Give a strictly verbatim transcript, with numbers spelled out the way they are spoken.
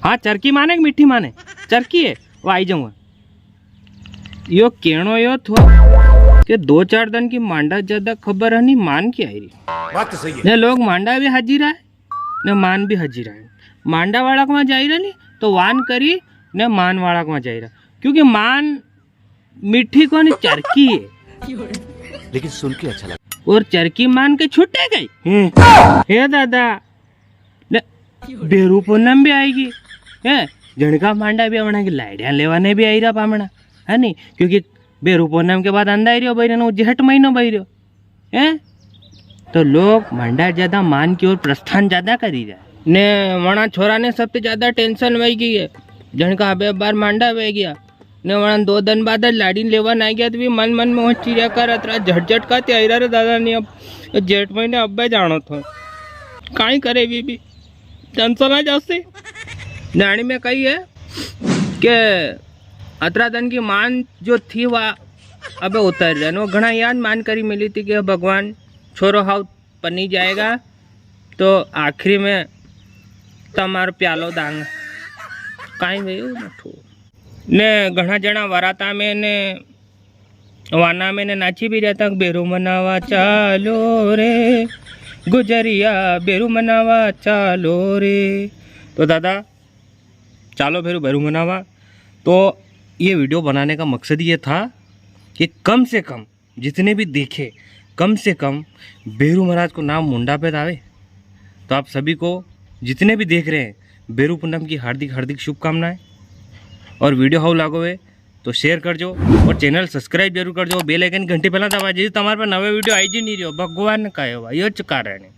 हाँ, चरकी माने कि मीठी माने? चरकी है, वो आई जाऊंगा। यो कहणो यो थो कि दो चार दन की मांडा ज्यादा खबर है नी मान की आई री। बात तो सही है। ने लोग मांडा भी हाजिर है, ने मान भी हाजिर है। मांडा वाला के वहां जाई रहा नी, तो वान करी, ने मान वाला के वहां जाई रहा, क्योंकि मान मीठी कोनी, चरकी है। लेकिन सुन के अच्छा लगा। और चरकी मान के छूटे गई। हम्म। हे दादा, ले, बेरू पूनम भी आएगी, हैं? जणका मांडा भी आवणा की लाड़ियां लेवाने भी आई रहा पामणा, है नी? क्योंकि बेरू पूनम के बाद अंधा आई रह्यो भाई, जेठ महीनो भाई रह्यो, हैं? तो लोग मांडा ज्यादा मान की ओर प्रस्थान ज्यादा करी रहा। ने वणा छोरा ने सबसे ज्यादा टेंशन वही गई है, जणका अबे बार मांडा वही गया, ने वणा दो दिन बाद लाड़ी लेवा ना गया, तो भी मन मन में चिड़िया कर अतरा झटझट का ते आई रहा रे दादा, नहीं अब जेठ महीने अब्बे जानो थो, काई करे भी, भी टेंशन आ जासी। नानी में कही है कि अतरा दिन की मान जो थी वा अबे उतर रहे, वो घणा याद मान करी मिली थी कि भगवान छोरो हाउ पनी जाएगा, तो आखिरी में तमारो प्यालो दांग। काई भाई मठो ने घणा जणा वराता में ने वाना में ने नाची भी रहता, बेरू मनावा चालो रे गुजरिया, बेरू मनावा चालो रे। तो दादा, चालो बेरू, बेरू मनावा। तो ये वीडियो बनाने का मकसद ये था कि कम से कम जितने भी देखे, कम से कम बेरू महाराज को नाम मुंडा पे तो आवे। तो आप सभी को, जितने भी देख रहे हैं, बेरू पूनम की हार्दिक हार्दिक शुभकामनाएं। और वीडियो हाउ लागो है तो शेयर कर जो, और चैनल सब्सक्राइब जरूर कर जो, बेल आइकन घंटी पहला दबा जो, तमारे पर नवे वीडियो आई जी नहीं रहो, भगवान का है भाई, यो च कारण है।